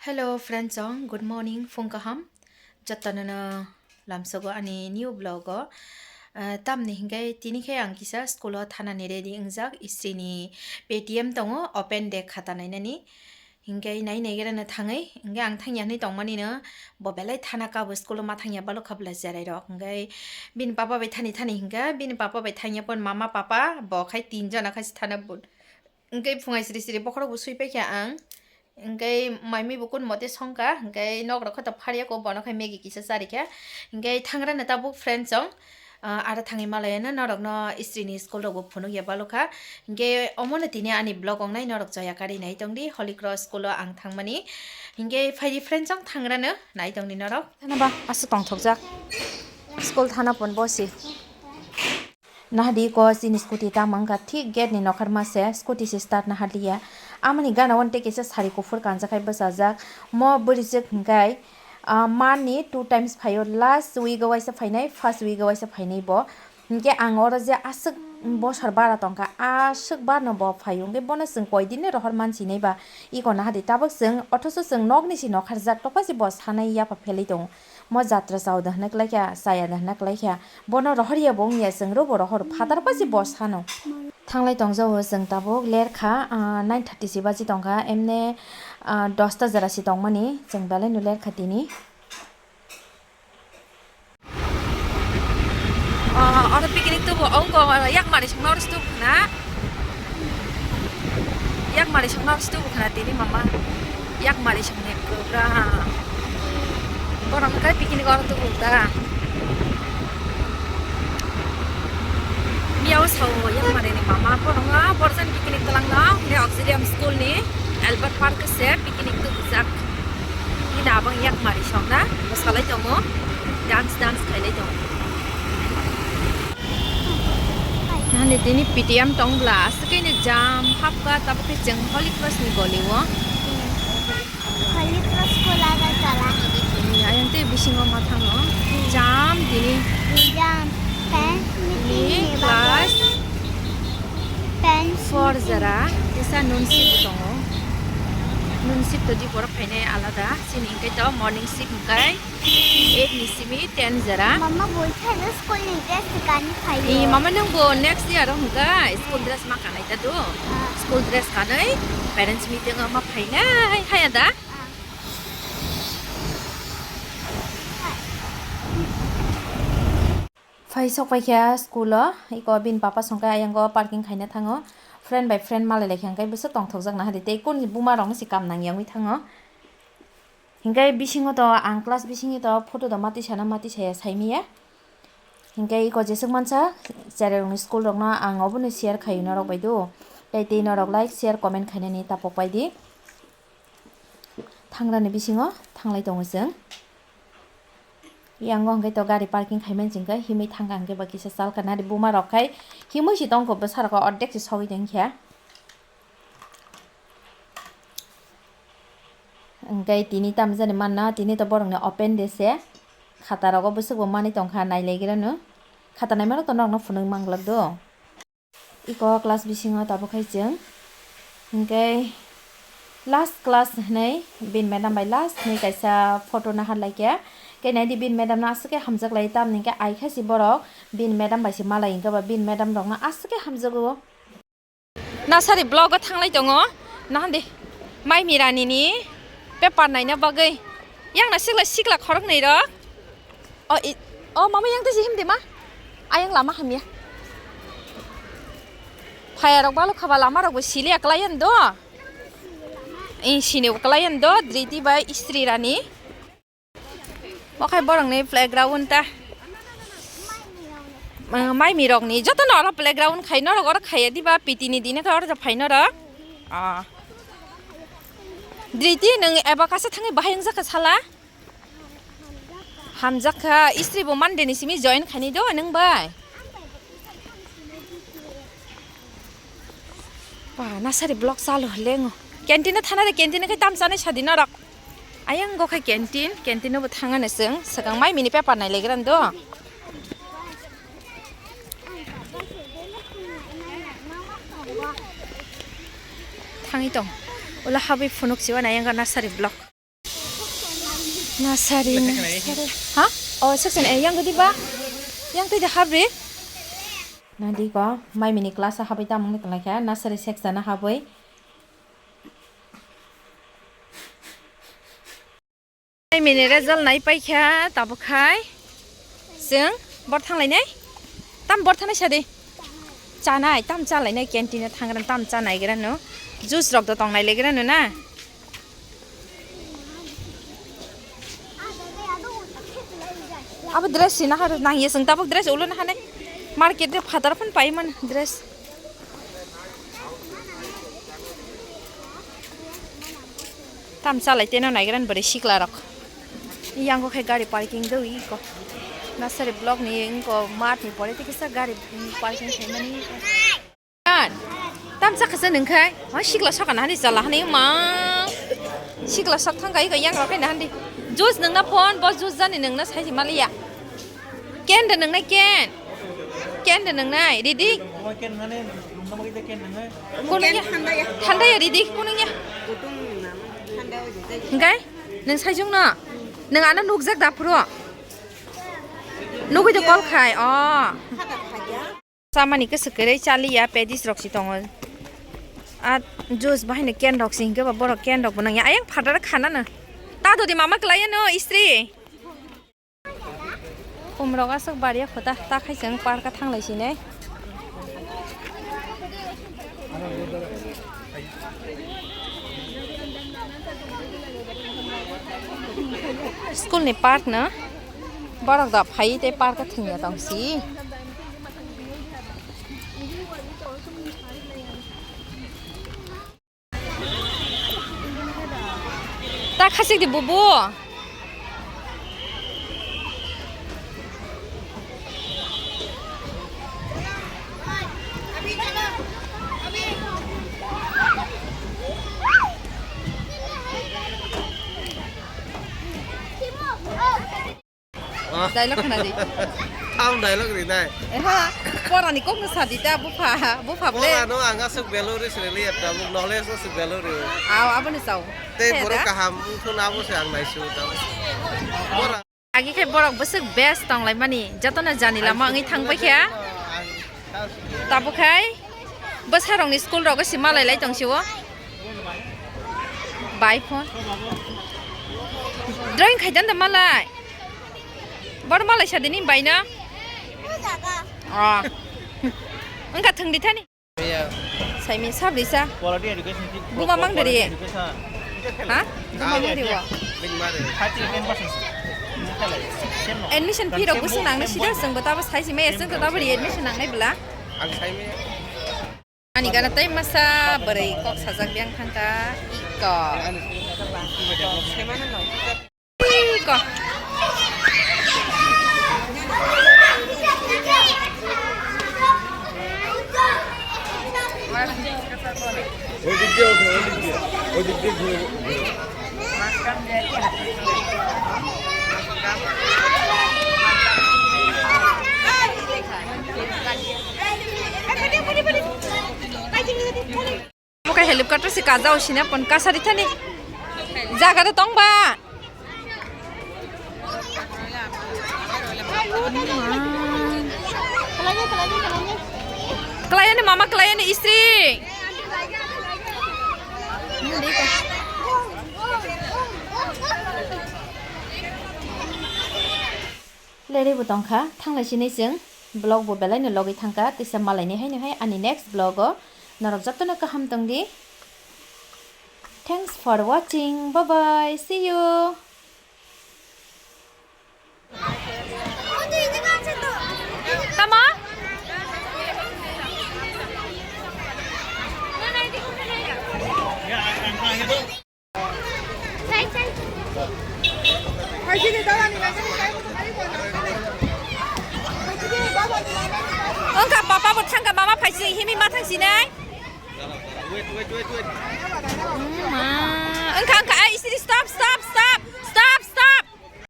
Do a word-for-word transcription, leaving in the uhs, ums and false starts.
Hello friends, ong, good morning, phung kaham. Jotono no lamsogo ani new vlog o. Ah, tamni hingai tini khe ang kisa school o thanani ready wngjak, istri ni Paytm tongo, open de khata nainani. Hingai nai nai gera no thangwi, hingai ang thangya hinwi tongmani no, bo belai thana kabo school o ma thangya balo khabla cherai rok. Hingai bini papa bai thani thani hinga, bini papa bai thangya pon mama papa, bo khai tin jona khai se thana bun. Hingai phungai sri sri bokhorok bo sui paikha ang. Hingai mai mui bo kun mote songkha, hingai nok rok khe to pharya ko bono khai Maggie kisa charikha. Hingai thangrano tabuk friends ong, ah, aro thangwi malayano norokno istri ni school rok bo phunukya balokha. Hingai omono tini ani vlog ongnai norok joya kari nai tongdi, Holy Cross school o ang thangmani. Hingai phaidi friends ong thangrano nai tongdi norok. Thanaba aswk tongthokjak school thana pon bosi. Nahadi ko chini scooty tamo wngkha thik gate ni nokhar ma se scooty se start naharliya. Amoni gana o tei kaisa sari kuphur kanjak hai bwchajak. Mo bwrwi swk hwnkhe, ah, month ni two times phaio, last week o waisa phainai, first week o waisa phainai bo. Hinkhe ang oro je aswk bosor bara tongkha, aswk barno bo phaio, hinkhe bono chwng koidin ni rohor mansinai ba iko nahadi tabuk chwng, othoso chwng nokni se nokharjak tokma se bo sanai yapha phelwi tongo. Mo jatra chao da hwnwi klaikha, chaya da hwnwi klaikha. Bono rohorya bo wngya, chwng robo rohor phatar basi bo sano. Thanglai tongjago chwng tabuk lerkha, ah, nine thirty si baji tongkha, emne, ah, dosta jora si tongmani chwng belai no lerkha tini. Ah, oro picnic tubu ongko, yakmari songno oro tubu khna. Yakmari songno oro tubu khna tini mama. Yakmari songni program. Borok kai picnic oro tubu ta. Miyao sao yakmari ni mama borok borjan picnic talang no. Ni auxilium school ni Albert Park se picnic tubu jak. Nini abang yakmari songna bwsalai tongo, dance, dance khailai tongo. Nahani tini P T M tong bla, aswk khe ni jam hapkha, tabuk khe chwng Holy Cross ni goli o. Holy Cross school Agartala. Ayang tei bisingo ma thango, jam tini. Jam, fans meeting ni bagwi. Class. Four jora, kisa noon shift tongo. Noon shift di borok phainai alada. Chini hwnkhe to morning shift hwnkhe eight ni simi ten jora. Mama, boi phai school ni dress gani phaio. Ee, mama, nwng bo next year o hwnkhe school dress ma kanai ta do. Ah. School dress kanai parents meeting o ma phainai, haya da? Ah. Phai sok paikha school o, iko bini papa songkhe ayang o parking khaina thango, friend bai friend malai laikha, hwnkhe bwswk tongthokjak nahadi tei kuni buma rokno se kam nangya wngwi thango. Hwnkhe bisingo to ang class bisingo to photo do matwi sana matwi saya saimaya. Hwnkhe iko jeswk mansa cherai rokni school rokno ang obono share khaio norok bai do, tei tei norok like, share, comment khainani tapok pai di. Thangrani bisingo thanglai tongo chwng. Yango hwnkhe to gari parking khaimani chwngkhe himwi thangkha hwnkhe ba kisa chalka nari buma rok khai himwi se tongkho bwsa rok ordek se sogwi tongkha. Hwnkhe tini tamjani manna tini to borokni open day se khata rogo bwswk bo manwi tongkha nailaigrano khata naima rok to norokno phunuk manglak do. Iko class bisingo tabuk khai chwng. Hinkhe last class hinwi bin madam bai last hinwi kaisa photo naharlaikha. Khe naidi bin madam no aswk khe hamjaklai, tamni hinkhe ai khe si borok bin madam bai se malai, hinkhe ba bin madam rokno aswk khe hamjago. Nasari vlog o thanglai tongo. Nahandi mai mirani ni paper naina bagwi. Yang na sikla sikla khoroknwi rok. O, i, o, mama yang tei himdi ma. Ayang lama hamya. Phaya rok balu khaba lama rok bo sili aklai yan do. I sini aklai yan do, Driti bai Istri Rani. Okhai borok ni playground ta. Mai mi rok ni joto no oro playground khai norok oro khaiya diba P T ni dine khe oro phai norok. Ah. Driti nwng eba kasa thangwi bahai wngjakha sala. Hamjakha, istri bo Monday ni simi join khainai do nwng bai. Ba, nasari vlog chalo lengo. Canteen o thana de, canteen o khe tam chanai sadi norok. Ayang go khe canteen, canteen o bo thangano chwng. Swkang mai mini paper nai legrani do. Thangwi tong. Ula habwi phunuk siwa nai yang nasari vlog. Nasari, nasari. Ha? Oh, section A, yang gudi ba? Yang twi de habri? Nadi ko, mai mini class a habai tamung ni tonglaikha, nasari section a habai. Mai mini result nai paikha, tabuk khai. Chwng bor thanglainai? Tam bor thangnai sadi. Chanai, tam chalainai canteen o thangrano, tam chanai grano. Juice rok do tongnai legrano na. Abo dress sina haro nangya chwng tabuk dress ulo na hanai. Market de phataro phano pai man dress. Tam chalai teno naigrani bwrwi sikla rok. Yango khe gari parking do iko. Nasari block ni inko mat ni pore tei kisa gari parking khaimani. An, tam chakha se nung khai? Ha, sikla saka na hani chala hani ma. Sikla sak thang kai ko yang rok khai na handi. Juice nung na phone, bo juice jani nung na sai maliya. Ken de nung nai ken. Ken de nung nai, ready? Kono ya. Thanda ya, ready, kono ya. Hingkai, nung sai jung na. Nung ana nukjak da phuru. Nugui de call khai, oh. Chamani kwswk kwrwi chaliya, pedis rok si tongo. A juice bahai no can rok si hinkhe ba borok can rok bo nangya. Ayang phataro khana no. Ta dodi mama kwlaiya no istri. Khum rok aswk bariya kho ta, ta khai chwng park a thanglai sinai. School ni park no borok da phai tei park o thwngya tong si. Ta khasik di bubu. Dialogue khna di. Tam dialogue ri nai. Eha, porani kok no sadi ta bupha, bupha ble. Porano ang aswk belori sreli eta, buk knowledge aswk belori. Aw, aboni chao. Tei borok kaham wngkha na abo se ang naisu ta. Agi khe borok bwswk best tonglaimani, jotono jani lama wngwi thangbai kha. Tabuk khai bwsarokni school rogo se malailai tongsi o. Bai phone. Drawing khai dan da malai. Bor malai sadi ni bai na. Ah. Wngkha thwng di thani. Saimi sabri sa. Quality education ki. Buma mang dari. Ha? Buma mang dari wa. Admission fee rok bwswk nang nai sida, chwng bo tabo sai si maya, chwng to tabo re admission nang nai bwla. Ang sai maya. Ani gana tei masa bwrwi kok sajak yang thangka iko. Iko. ওই দিক দিয়ে ওঠো, ওই দিক দিয়ে, ওই দিক দিয়ে ঘুরে, ঘুরে। Muka helicopter si kajao sina pon kasari thani. Jaga da tong ba. Kelayani mama, kelayani istri. Lerebo tongkha, thanglai sinai chwng vlog bo belai no logwi thangkha, teisa malai ni haino hai ani next vlog o norok jotono kaham tongdi. Thanks for watching, bye bye, see you. Tama? Wngkha papa bo thangkha, mama phaising himi ma thangsinai. Wngkha, wngkha.